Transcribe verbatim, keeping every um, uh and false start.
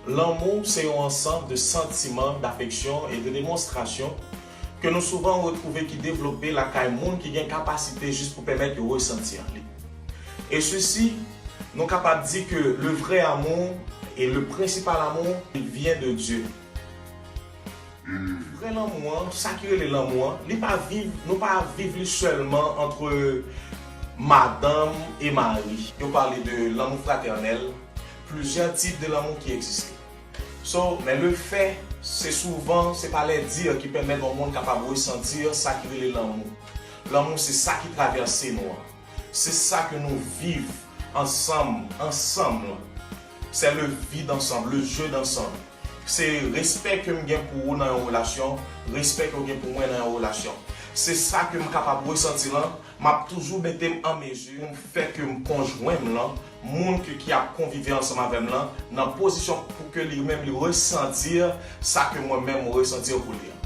Lanmou se yon ansanm de santiman, dafeksyon e de demonstrasyon ke nou souvan retwouve ki devlope lakay moun ki gen kapasite jis pou pèmèt yo resanti li. E sesi, nou kapab di ke le vrai amour et le principal amour, il vient de Dieu. Vrè lanmou an, sa ki rele lanmou an, li pa viv, nou pa viv li sèlman antre madanm e mari. Yo pale de lanmou fratènèl, plizyè tip de lanmou ki egziste. So, men le fè, se souvan, se pa lè di ki pèmèt yon moun kapab resanti sa ki rele lanmou. Lanmou se sa ki travèse nou an. Se sa ke nou viv ansanm, ansanm lan. C'est le vivre ensemble, le jeu d'ensemble. Se respè ke m gen pou ou nan yon relasyon, respè ke w gen pou mwen nan yon relasyon. Se sa ke m kapab resanti lan, m ap toujou mete m an mezi pou m fè ke m konjwen m lan, moun ke ki ap konvive ansanm avè m lan, nan pozisyon pou ke li menm li resanti sa ke mwen menm mwen resanti pou li an.